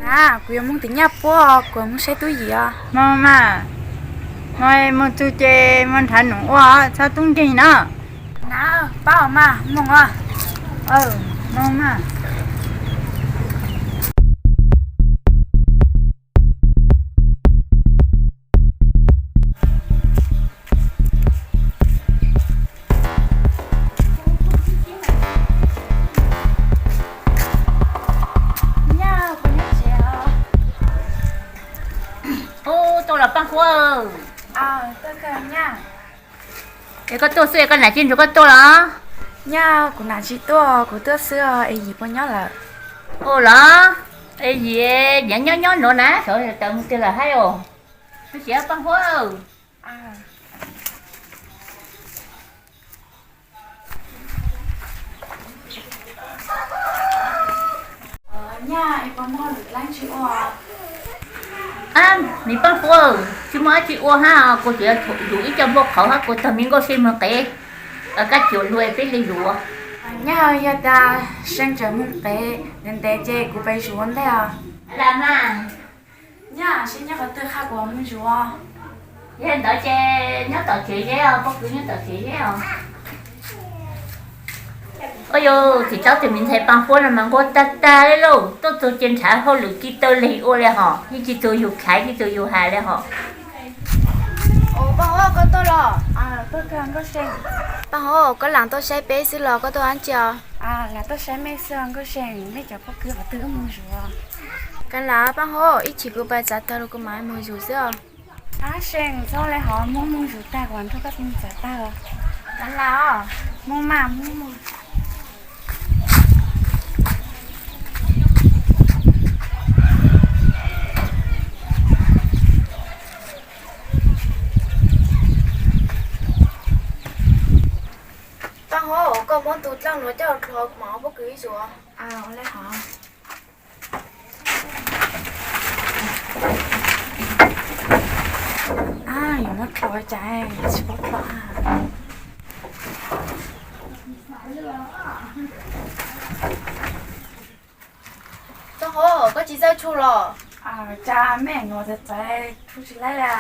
Na, kuv yuav mus tim Nyaj puab, kuv mus saib tub Yim os. Mus mas, mus mus txug ces mus nrhav num ua, txhob tub nkeeg na. Na, pab os mas, mus os. Mus mas. Ub, tuaj los Paj Huab. Es koj tuaj xwb es koj nam tsis nrog koj tuaj los? Nyaj, kuv nam tsis tuaj, kuv tuaj xwb os, es Yim puas nyob lawm? Ua los, es Yim nyob nyob nyob nuav na, xyov tawm mus twg lawm hab os. Ua tsis Paj Huab. Nyaj, es puas muaj lwm dlaab tsi ua? Ab, me Paj Huab, tsis muaj dab tsi ua hab, kuv tsuas yog yug ib co npua qhauv hab kuv tog me Nkauj See moog qev, kab cuam lug peb le yug. Nyaj, yog tas See tseem moog qev ntev ntev ces kuv peb zug ua ntej os. Nyaj, seb nyob qhov twg qha kuv moog zug. Yog ntawd ces nyob tom tsev zeb os, pob kws nyob tom tsev zeb os. Ua yog txiv tsaub tus me ntxhais Paj Huab no mas nquag tag tag le lauj, tuaj txug ces nrhav hauj lwm tsis tau leeg ua le hos, yeej tsis txug yug khaiv tsis txug yug has le hos. Paj Huab, koj tuaj los? Paj Huab, koj lam tuaj saib peb xwb los koj tuaj dlaab tsi os? Lam tuaj saib mej xwb os Nkauj See, mej cov pob kws qhov twg wb moog zug? Kav lam Paj Huab, ib chim kuv pais txav tag lug kuv mam moog zug xwb os. Ab See, txhob le hov, moog moog zug tag kuv mam nrog koj moog txav tag. Kav lam os, moog mas moog. Paj Huab, koj muab tus dlaaj nuav coj dlhau kuv mam ua pob kws ib zug. Ua le hov. Yuav muab dlhau cas tsis paub dlhau. Paj Huab, koj tsis txawj tshu los? Cas mej nuav txawv txawv tshu tsis laib le.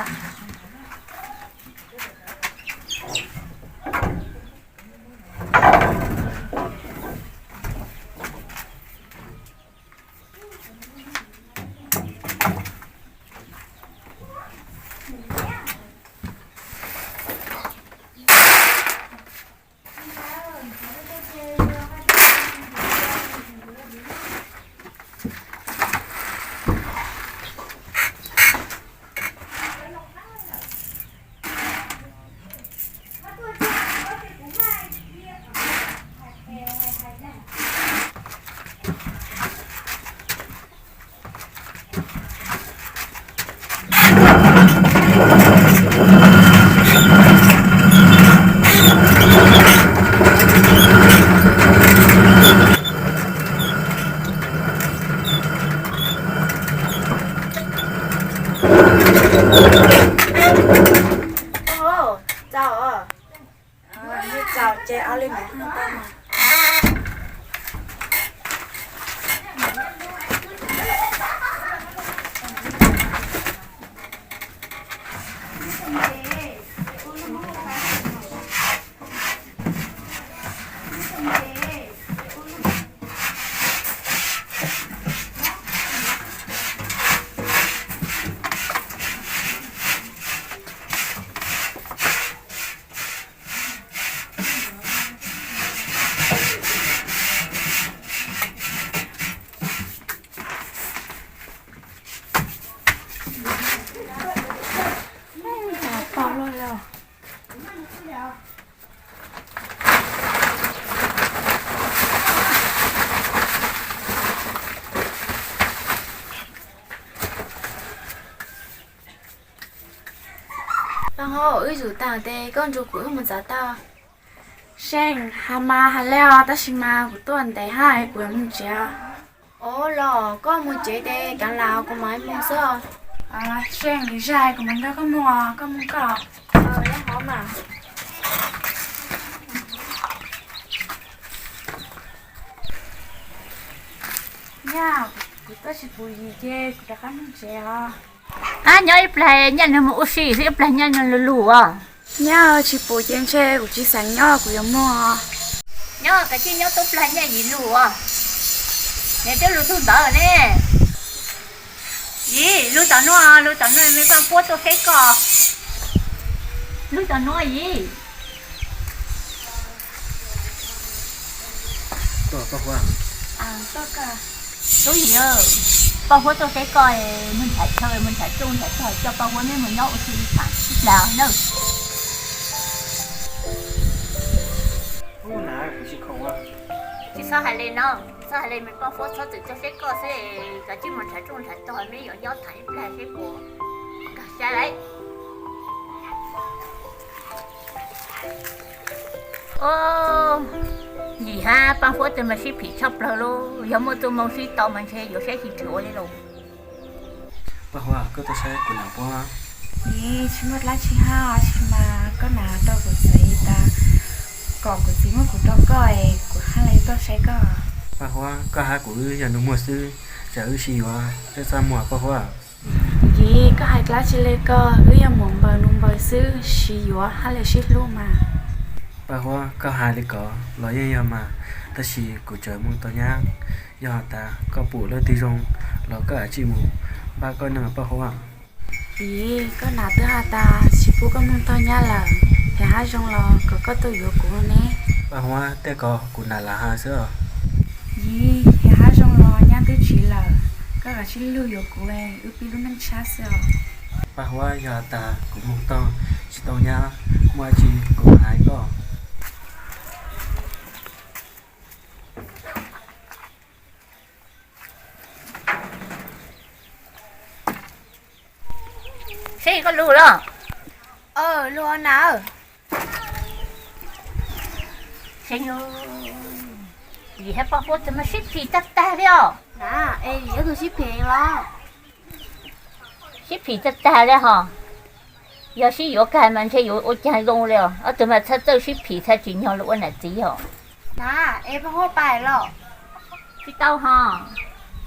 Paj Huab, wb zug tag tes koj nrug kuv wb mus txav tag. See, has mas has le os, tab sis mas kuv tuaj ntev hab es kuv yuav mus tsev. Os, los koj mus tsev tes kav lam kuv mam moog xwb. See, lwm zag kuv mam nrog koj moog os, koj moog koj. Hov mas. Yog kuv tuaj tsis pum Yim ces kuv rov qab mus tsev os. Ab, nyob ib plag nyiaj nws mus ua si xwb, ib plag nyiaj nws lug lug os. Nyob tsis pum ces ntshe kuv tsis xav nyob, kuv yuav mus. Nyob kav tsij nyob, tub plag nyiaj Yim lug os. Nws twb lug tug ntawd ne. Yim, lug tom nuav, lug tom nuav, me Paj Huab tuaj seb koj. Lug tom nuav Yim. Tub Yim, Paj Huab tuaj seb koj, muaj ntshav chaw, muaj ntshav tsuj ntshav tog, coj Paj Huab neb mus nyob ua si li tham ib plag nawb. Tsis txhob hais li no, txhob hais li, me Paj Huab txhob txwm tuaj seb koj xwb, kav tsij mus ntshav tsuj ntshav tog, neb yuav nyob tham ib plag seb puas nkag siab lawm. Yim hab Paj Huab tus mas sib phim tshaj plawg lauj, yog muaj txuj moo sib tau mas ntshe yuav saib tsis tshua ua li lauj. Paj Huab, koj tuaj saib kuv nam puab. Yim, tsis muaj dlaab tsi hab, tsis mas koj nam rau kuv txiv tas kom kuv txiv muab kuv rau koj es kuv hab le tuaj saib koj. Paj Huab, koj hab kuv wb yog nus muag xwb, tsam wb sib yuav txaj muag Paj Huab. Yim, koj hais dlaab tsi le ko, wb yog muam npaws nus npaws xwb, sib yuav hab le sib hlub mas. Paj Huab, koj hais li ko los yeej yog mas, tab sis kuv tseem mus tau nyab, yog has tas koj pum leej twg zoo los koj ua tsis mus npaj koj neej Paj Huab. Yim, koj nam twb has tas tsis pub koj mus tau nyab lawm, yog hab zoo los kom koj tuaj yuav kuv ne. Paj Huab, tej ko kuv nam lam has xwb os. Yim, yog hab zoo los nyab twb tsiv lawm, koj kav tsij lug yuav kuv, wb pib lub neej tshab xwb os. Paj Huab, yog has tas kuv mus tau tsis tau nyab, muaj dlaab tsi kuv hais koj. Seb koj lug los? Lug na. Yim hab Paj Huab tus mas sib phim tag tag li os. Sib phim tag tag li hos. Yog sib yuav kag mas ntshe yuav ua caag zoo li os. Ob tug mas txhaj txawj sib phim txhaj tsim nyog lug ua nam txiv os. Tsis tau hos.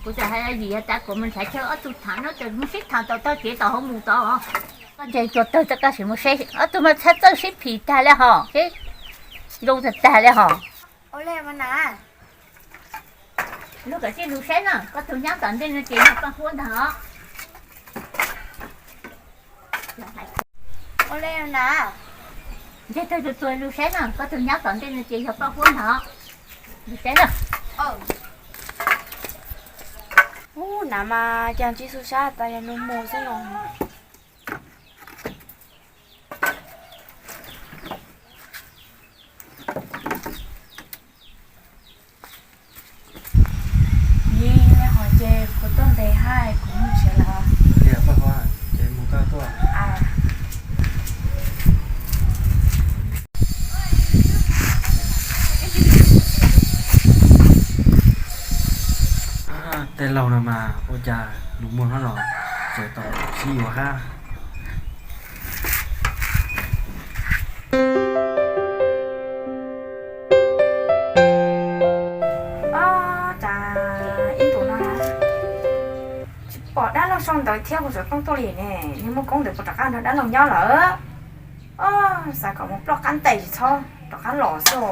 Kuv txawm has Yim has tas kuv mus nrhav chaw, ob tug tham no ces mus sib tham tom tog kev tom hauv mus tod. Koj ntse tsuag tawg txoj kab sim mus seb, ob tug mas txhaj txawj sib phim tag li hos, seb zoo tag tag li hos. Lug kawm tij lug saib na, koj tug nyab tom ntej no ces yog Paj Huab ntag os. Ntse tawg tsuag tsuag lug saib na, koj tug nyab tom ntej no ces yog Paj Huab ntag os. Lug saib na. Ub, nam mas cas ntsib xu sab tas yog nus muag xwb no. Yim, le hov ces kuv tuaj ntev hab kuv mus tsev lawm. Paj Huab, ces mus koj tuaj. Tej laug no mas ua cas nus muag hab los tseem tau sib yuav hab. Ib ntus no tsis pom dab laug sau ntawv thiab hu xov tooj tuaj li ne, niag Muaj Koob ntawd puas rov qab nrog dab laug nyob lawm? Xav kom mus ploj qab ntais tsis txhob rov qab los xwb.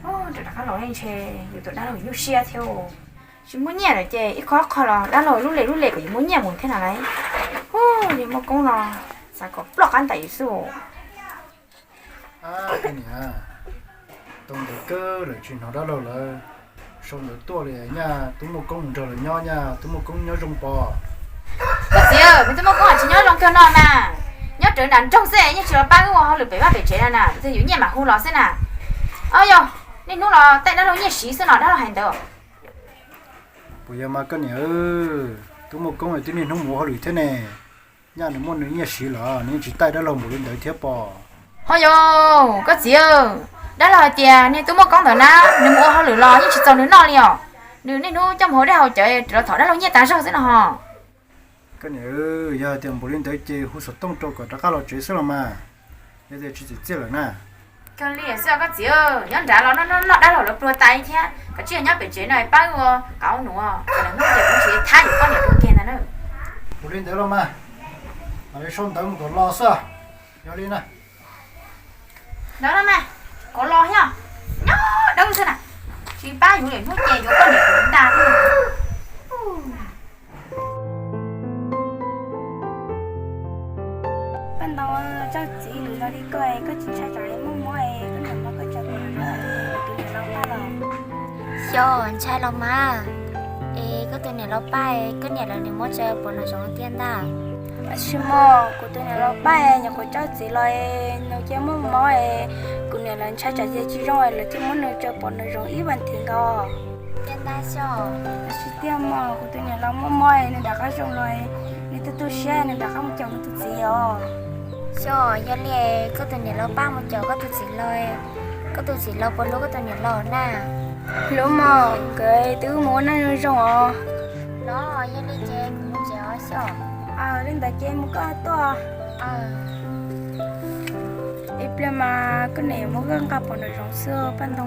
Rov qab los ntshe yus tus dab laug nyuaj siab thiab. Tsis muaj nyiaj lawm ces ib qho qho los dab laug lub le lub le kom yus muaj nyiaj mus thiab na lauj. Niag Muaj Koob no xav kom ploj qab ntais yus xwb. Niam, tau ntev kawg lawm tsis hnov dab laug lawv sau ntawv tuaj li. Nyaj tub Muaj Koob mus nrog lawv nyob, nyaj tub Muaj Koob nyob zoo pom? Koj txiv, me tub Muaj Koob tsis nyob zoo kawg no mas, nyob rawv nram nroog xwb, yeej tsis los pab wb ua hauj lwm pem vaj pem tsev na, yus nyiaj mam hu los xwb na. Yog, niaj hnub los taij dab laug nyiaj siv xwb no dab laug hais ntawd. Puas yog mas koj niam? Tub Muaj Koob twb niaj hnub mus ua hauj lwm thiab ne, nyaj nws muaj nws nyiaj siv los nws yeej tsis taij dab laug npaum li ntawd thiab pom. Ho yog, koj txiv, dab laug hais tias niag tub Muaj Koob ntawd na, nws mus ua hauj lwm los yeej tsis txaus nws noj li os. Nws niaj hnub coj mus haus dej haus cawv los thov dab laug nyiaj tas zog xwb no ho. Koj niam, yog hais tias npaum li ntawd ces hu xov tooj rau kom rov qab los tsev xwb los mas. Yog tias tsis txim txiaj lawm na, Kawg li xwb koj txiv, nyob nrad los noj noj noj dab laug lawv pluag tas thiab, koj tsis yog nyob pem tsev no pab ua qauv nuav, txawm hnub ces kuv tsis thab yuav koj niam rau kiag ntag na. Ua li ntawd los mas, mam li sau ntawv mus kom los xwb. Yog li na. Ntawd no mas, kom los yog nyob dawb xwb na, tsis pab yuav lwm hnub ces yuav koj niam rau ntag. Paj Ntoo, tsob txiv lwm los li koj, koj tsis ntshai tsam muaj mob es koj niam los koj tsaws pom nws tus niam laus Paj los? Xyov ntshai los mas, es koj tus niam laus Paj, koj niam lawv nws muab tsaws pom nraum zoov tiag ntag. Tab sis mas kuv tus niam laus Paj nyuam qhuav tsob txiv los, nws cia muaj mob es kuv niam lawv ntshai tsam ces tsis zoo lawv thiaj muab nws tsaws pom nraum zoov ib vas thiv nkaus. Tiag ntag xyov. Tab sis tiag mas kuv tus niam laus muaj mob es nws rov qab zoo los, nws tu tu siab nws rov qab mus caum nws tus txiv os. Xyov, yog li koj tus niam laus Paj mus caum koj tus txiv los, koj tus txiv laus puas hlub koj tus niam laus na? Hlub mas, nkawd twb mus ua neej zoo os. Los yog li ces kuv mus tsev os xyov. Li ntawd ces mus koj tuaj. Ib pliag mas koj niam yuav muab koj nqa pom nraum zoov xwb Paj Ntoo.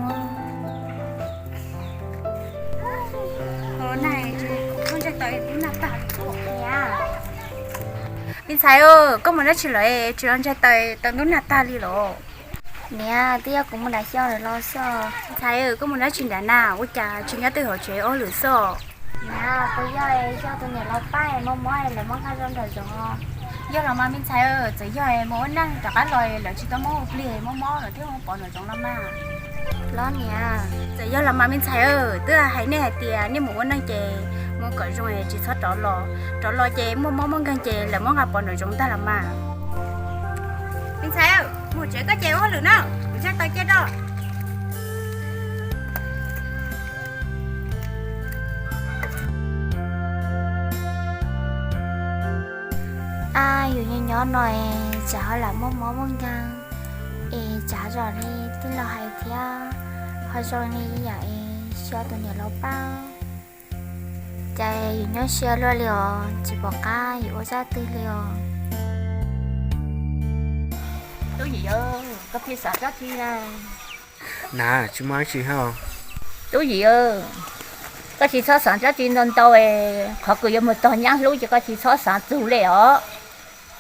Me ntxhais, koj mus dab tsi lawm tsaus ntuj nag tag li los? Niam, twb yog kuv mus nram xyoo lawm los xwb. Me ntxhais, koj mus dab tsi nram na, ua cas tsis nyob twj hauv tsev ob lwm xwb? Niam, puas yog xyov tus niam laus Paj muaj mob lawv muab nqa rau nraum zoov? Yog los mas me ntxhais, txawm yog mus ua neej rov qab los lawv tsis tau muab ua plig, muaj mob lawv thiaj muab pov nraum zoov los mas. Los niam, txawm yog los mas me ntxhais, twb hais nej hais tias nej mus ua neej ces mus kom zoo tsis txhob rov los, rov los ces muaj mob muaj nkeeg ces lawv muab nqa pov nraum zoov ntag los mas. Me ntxhais, mus tsev koj ces ua hauj lwm na, kuv ntshai tau cia rau. Ab, yus nyob nyob no es tsam ho lam muaj mob muaj nkeeg, es tsam zam li tij laug hais thiab, ho zoo li yam es xyov tus niam laus Paj. Cas yus nyob siab luaj li os, tsis pom qab yus ua zaj twg li os. Tub Yim, koj pheej xav dab tsi na? Nav, tsis muaj dab tsi hab. Tub Yim, koj tsis txhob xav dab tsi ntau ntau, qhov kws yuav mus tog nyab hlub ces koj tsis txhob xav txug li os.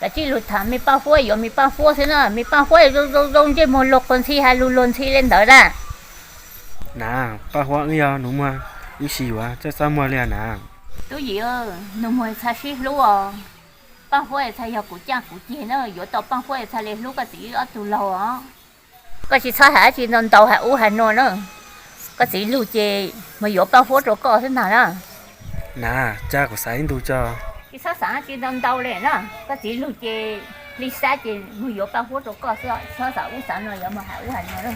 Kav tsij lug tham me Paj Huab yuav me Paj Huab xwb na, me Paj Huab zoo zoo zoo ntsej muag luag quas ntxhi has lug luag ntxhi li ntawd na. Nav, Paj Huab wb yog nus muag, wb tsis yuav txaj txaj muag li nav. Tub Yim, nus muag txhaj sib hlub os. Paj Huab txhaj yog kuv caaj kuv ceg na, yuav tau Paj Huab txhaj li hlub koj txiv wb ob tug laug os. Koj tsis txhob has dab tsi ntau ntau has ub has no na. Koj txiv lug ces mus yuav Paj Huab rau koj xwb ntag na. Nav, cas kuv xav ib ntus tso. Tsis txhob xav dab tsi ntau ntau li na, koj txiv lug ces li sab ces mus yuav Paj Huab rau koj xwb, tsis txhob xav ub xav no, yuav mus has ub has no na.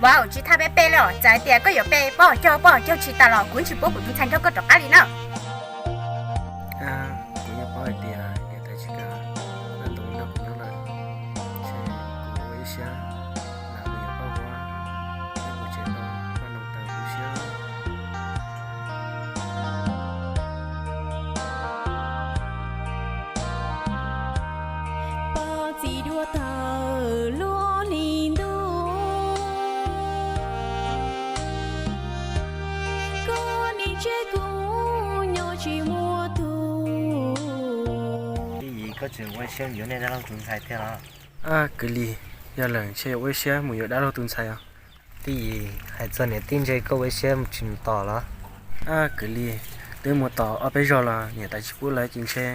Vauv, tsis thaj peb pe li os, txawm hais tias koj yuav pe poj caug poj caug tsis tas los kuv tsis pub kuv tus ntxhais nrog koj rov qab li na. Kuv yeej paub hais tias niam tais tsis kam Paj Ntoo nrog kuv nyob lawm, ntshe kuv ua ib siab lam mus yuav Paj Huab, thiab kuv tseem tau Paj Ntoo tawm kuv siab. Poj txiv dua tawm luaj li ntuj, koj niam tseg kuv nyob tsis muaj tug. Tij Yis, koj tseem ua siab yuav nej dab laug tus ntxhais thiab los? Ab kwv Lis, yog lawm ntshe yuav ua siab mus yuav dab laug tus ntxhais os. Tij Yis, hais txog niam tij ntshe koj ua siab mus tsis mus tos los? Ab kwv Lis, twb mus tos ob peb zaug los niam tais tsis pub lawv ces ntshe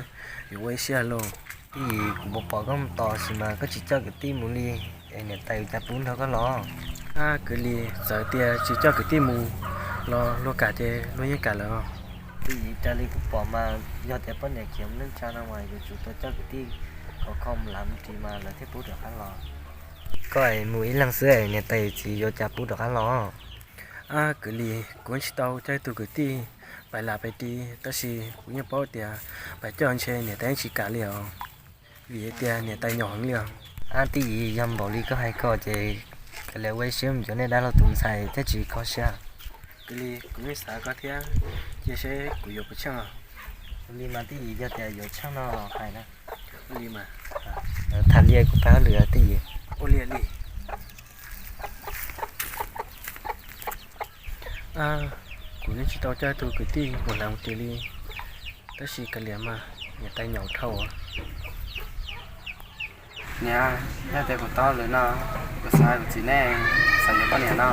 yuav ua ib siab lauj. Tij Yis, kuv pom pom koj mus tos sis mas koj tsis coj kwv tij mus li, es niam tais yuav cas pub nrog koj los? Ab kwv Lis, txawm tias tsis coj kwv tij mus los luag kam ces luag yeej kam lawm. Tij Yis, raws li kuv pom mas yog tias poj niam khiav mus neej tsa no mas yuav tsum tau coj kwv tij khov kho mus lav mus ris mas lawv thiaj pub rov qab los. Koj es mus ib leeg xwb es niam tais txiv yuav cas pub rov qab los? Ab kwv Lis, kuv tsis tau coj ib tug kwv tij pais lam pais ris, tab sis kuv yeej paub tias pais coj ntshe niam tais yeej tsis kam li os, vim tias niam tais nyom heev li os. Ab Tij Yis, yog npaum li koj hais ko ces kav liam ua ib siab mus yuav nej dab laug tus ntxhais thiaj tsis kho siab. Li kuv yeej xav koj thiab, cia seb kuv yuav puas tsheej os. Ua li mas Tij Yim, yog tias yuav tsheej no hais na. Ua li mas. Tham li kuv pab hauj lwm Tij Yim. Ua li li. Kuv yeej tsis tau coj tus kwv tij mus hnav mus ris li, tab sis kav liam mas niam tais nyaum dhau. Niam, yog tias kuv tau hauj lwm no, kuv xav hais kuv txiv ne, xav yuav koj niam no.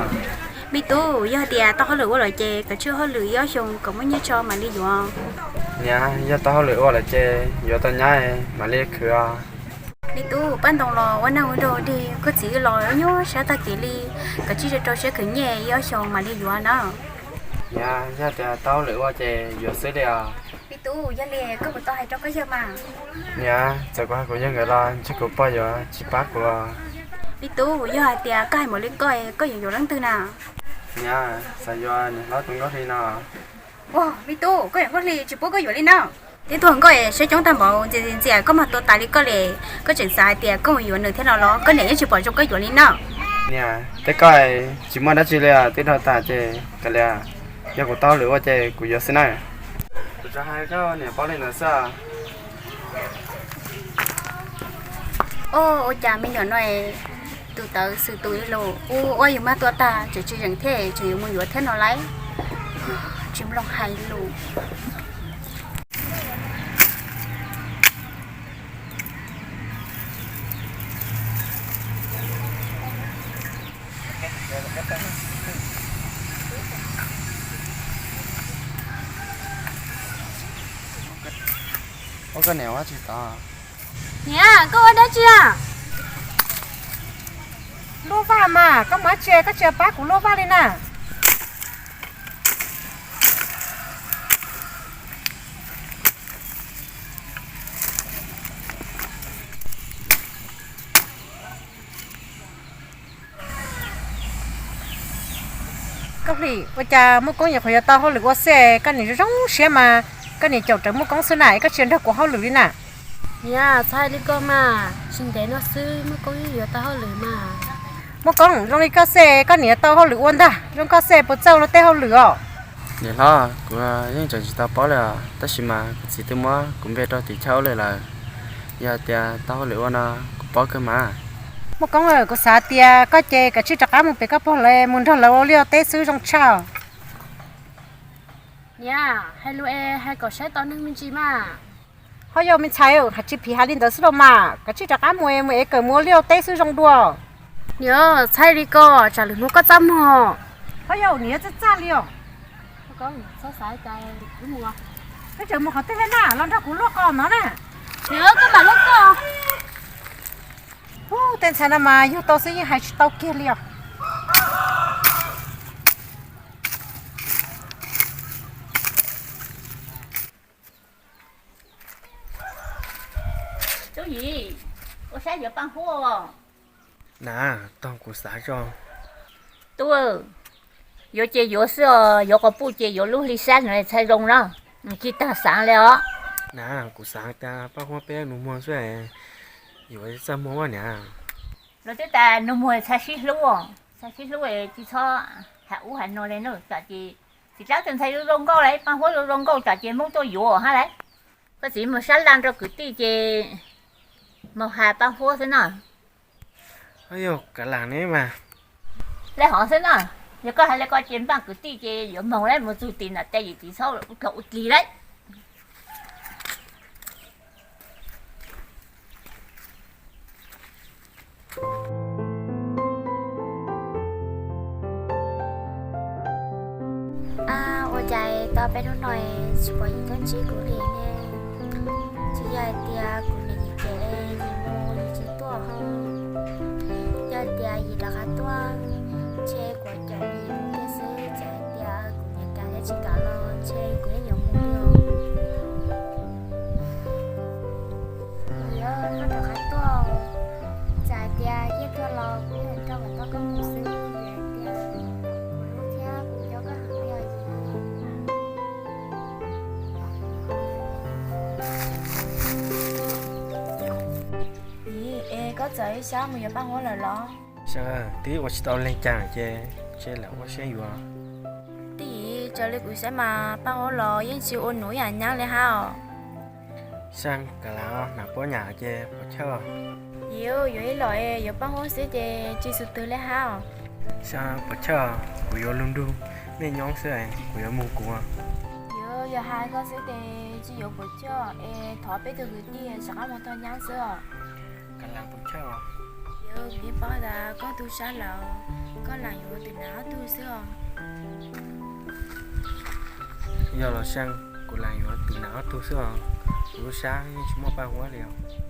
Me tub, yog tias tau hauj lwm ua lawm ces koj tsij hauj lwm ib ob xyoos kom muaj nyiaj tso mam li yuav. Niam, yog tau hauj lwm ua lawm ces yuav tau nyab mam li khwv os. Me tub, paj ntoo los ua nag ua nrog dig, koj txiv los nyuaj sab tag kev li, koj tsij rau rau siab khwv nyiaj ib ob xyoos mam li yuav na. Niam, yog tias tau hauj lwm ua ces yuav xwb li os. Me tub, yog li koj puas tau hais rau koj yawg mas? Niam, txawm kuv hais kuv yawg nkawd los ntshe kuv pog yuav tsis pab kuv. Me tub, yog hais tias koj hais mus li koj, koj yuav yuav leej twg na? Niam, xav yuav niam hlob tus Nkauj Hli no. Ua, me tub, koj yuav Nkauj Hli tsis pub koj yuav li na. Tib tug Nkauj es siab coob tag npaum ntxias ntxias koj mas tua tas li koj li, koj tseem xav hais tias koj mus yuav nws thiab no los? Koj niam yeej tsis pom zoo koj yuav li na. Niam, tej koj tsis muaj dab tsi li, twb dhau tas ces kav liam, yog kuv tau hauj lwm ua ces kuv yuav xwb na. Kuv tsuas hais koj niam paub li ntawd xwb. Ua cas me nyuam no tus tawv xwm tus ib lus ua ua yus mag tua tag tseem tsis zeem thiab tseem yuav mus yuav thiab no lauj. Tsis mloog hais lus. Ua koj niam ua tsis tau. Niam, koj ua dab tsi a? Luaj vaj mas, koj mus dab tsi koj tsis pab kuv luaj vaj li na? Koj Hli, ua cas Muaj Koob nyuam qhuav yuav tau hauj lwm ua xwb koj niam zoo zoo siab mas, koj niam caum rawv Muaj Koob xwb na, es koj tsis nrog kuv hauj lwm li na? Niam, txhob hais li koj mas, tsis ntev no xwb Muaj Koob yeej yuav tau hauj lwm mas. Muaj Koob, zoo li koj xwb koj niam yuav tau hauj lwm ua ntag, zoo koj xwb puas txawj ua tej hauj lwm os? Niam hlob, kuv yeej tseem tsis tau paub li os, tab sis mas kuv txiv twb muab kuv npe rau tim chaw hauj lwm lawm. Yog tias tau hauj lwm ua no kuv paub kawg mas. Muaj Koob, kuv xav tias koj ces kav tsij rov qab mus pem koj pog lawv mus nrog lawv ua liaj ua teb xwb zoo tshaj. Niam, hais lus es hais kom saib tau neeg me ntsis mas. Ho yog me ntxhais, hais tsis phim hais li ntawd xwb los mas, kav tsij rov qab mus, mus ev kawm mus ua liaj ua teb xwb zoo dua. Niam, txhob li ko, tsam lwm hnub koj txaj muag. Ho yog niam yuav txaj txaj li os. Peb tseem mus qhov twg thiab na, los nrog kuv luaj qos no na. Niam, koj mam luaj koj. Ub, tej ntxhais no mas yug tau xwb yeej hais tsis tau kiag li os. Tub Yim, ua saib yuav paj huab. Na, tog kuv xav tso. Tub, yuav ces yuav xwb os, yuav quas puj ces yuav lub hli sab no txhaj zoo na, tsis tag xav li os. Na, kuv xav tias paj huab peb nus muag xwb, yuav txaj muag ua niam. Lawv twb tas nus muag txhaj sib hlub, txhaj sib hlub tsis txhob hais ub hais no li na, tsam ces txiv dlaab tus ntxhais zoo zoo nkauj lawm, paj huab zoo zoo nkauj tsam ces Hmoob tuaj yuav hab lawm. Koj txiv mus sab laj rau kwv tij ces mus hais paj huab xwb na. Yog kav lam ne mas. Le hov xwb na, yog koj hais li ko ces npaj kwv tij ces yuav moog lawm, mus txug tim nam tais yim txiv txhob ua dlaag ua dlig lawm. Ua cas tau peb hnub no tsis pom yim tuaj ntsib kuv li ne? Tsis yog hais tias kuv niam yim pem yim mus yim tsis tuaj ho, yog hais tias yim rov qab tuaj ntshe kuv caum yim mus kiag xwb, tsis hais tias kuv niam kam thiab tsis kam los ntshe kuv yeej yuav mus li os. Kuv yuav rov qab tuaj, txawm hais tias ciaj tuag los kuv yeej nrog kom tau koj mus xwb, vim hais tias kuv hlub thiab kuv nco koj heev li os. Yim, es koj txawm ib sab mus yuav paj huab lawm los? Twb ua tsis tau leej twg ces ntshe lam ua siab yuav. Tij, Yog li kuv saib mas Paj Huab los yeej tsis ua num ib yam nyab li hab os. Xyaa, Kav Laas, nam puab nyam ces puas chawj? Yuav, yuav ib los es yuav Paj Huab xwb ces tsis xub twg li hab os. Xyaa, puas chawj? Kuv yuav lug nrug nej nyob xwb, kuv yuav moog kuv. Yuav, yog has koj xwb ces tsis yuav puas chawj es thov peb tug kwv tij rov qab moog tog nyab xwb os. Kav Laas, puas chawj? Yuav, kuv paub tas koj tu sab lawm, koj laam yuav tus nam ob tug xwb os. Yog los Xyaa, kuv laam yuav tus nam ob tug xwb os. Kuv lub sab yeej tsis muaj Paj Huab li os.